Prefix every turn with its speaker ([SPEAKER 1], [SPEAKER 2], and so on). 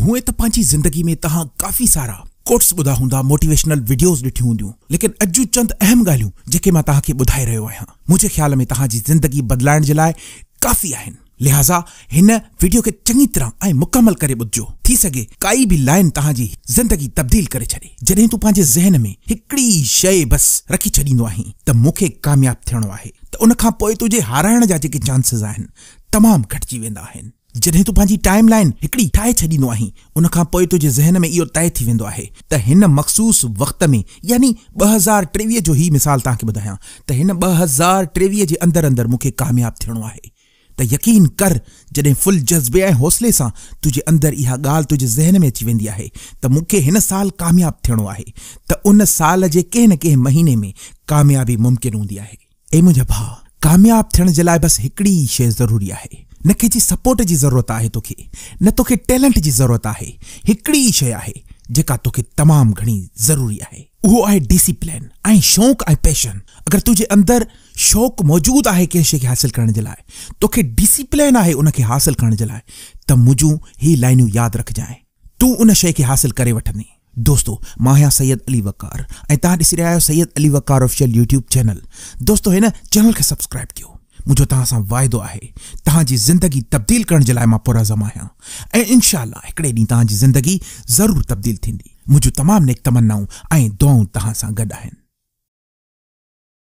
[SPEAKER 1] هونئن ته پنهنجي زندگي ۾ توهان ڪافي سارا ڪوٽس ٻڌا هوندا، موٽيويشنل وڊيوز ڏٺيون هونديون، ليڪن اڄ جون چند اهم ڳالهيون جيڪي مان توهان کي ٻڌائي رهيو آهيان، منهنجي خيال ۾ توهان جي زندگي بدلائڻ جي لاء ڪافي آهن. لهٰذا هن وڊيو کي چڱي طرح ۽ مڪمل ڪري ٻڌجو، ٿي سگهي ڪائي به لائين توهان جي زندگي تبديل ڪري ڇڏي. جڏهن تون پنهنجي ذهن ۾ هڪڙي ئي شيء بس رکي ڇڏيندو آهين ته مون کي ڪامياب ٿيڻو آهي ته ان کان پوء تنهنجي هارائڻ جا جيڪي چانسز آهن تمام گهٽجي ويندا آهن. جڏهن تون پنهنجي ٽائيم لائين هڪڙي ٺاهي ڇڏيندو آهين ان کان پوء تنهنجي ذهن ۾ اهو طئي ٿي ويندو آهي ته هن مخصوص وقت ۾ يعني 2023 جو هي مثال توهان کي ٻڌايان ته هن 2023 جي اندر اندر مون کي ڪامياب ٿيڻو آهي ته يقين ڪر جڏهن فل جذبي ۽ حوصلي سان تنهنجي اندر اها ڳالهه تنهنجي ذهن ۾ اچي ويندي آهي ته مون کي هن سال ڪامياب ٿيڻو آهي ته ان سال جي ڪنهن نه ڪنهن مهيني ۾ ڪاميابي ممڪن هوندي آهي. اي منهنجا ڀاء! ڪامياب ٿيڻ جي لاء بس هڪڙي ئي شيء ضروري آهي. نه ڪنهن جي سپورٽ جي ضرورت آهي توکي، نه توکي ٽيلنٽ جي ضرورت آهي. هڪڙي ئي شيء آهي، جيڪا توکي تمام گهڻي ضروري آهي. اهو آهي ڊسيپلين ۽ شوق ۽ پيشن. اگر تنهنجي اندر شوق موجود آهي ڪنهن شيء کي حاصل ڪرڻ جي لاء، توکي ڊسيپلين آهي ان کي حاصل ڪرڻ جي لاء ته منهنجون هي لائنون ياد رکجانء. تون ان شيء کي حاصل ڪري وٺندين. دوستو مان آهيان سيد علي وقار ۽ توهان ڏسي رهيا آهيو Syed Ali Waqar official YouTube channel. دوستو هن چينل کي سبسڪرائب ڪيو. منهنجو توهان سان واعدو آهي توهان جي زندگي تبديل ڪرڻ جي لاء مان پرعزم آهيان ۽ انشاء الله هڪڙي ڏينهن توهان جي زندگي ضرور تبديل ٿيندي. منهنجون تمام نيڪ تمنائون ۽ دعائون توهان سان گڏ آهن.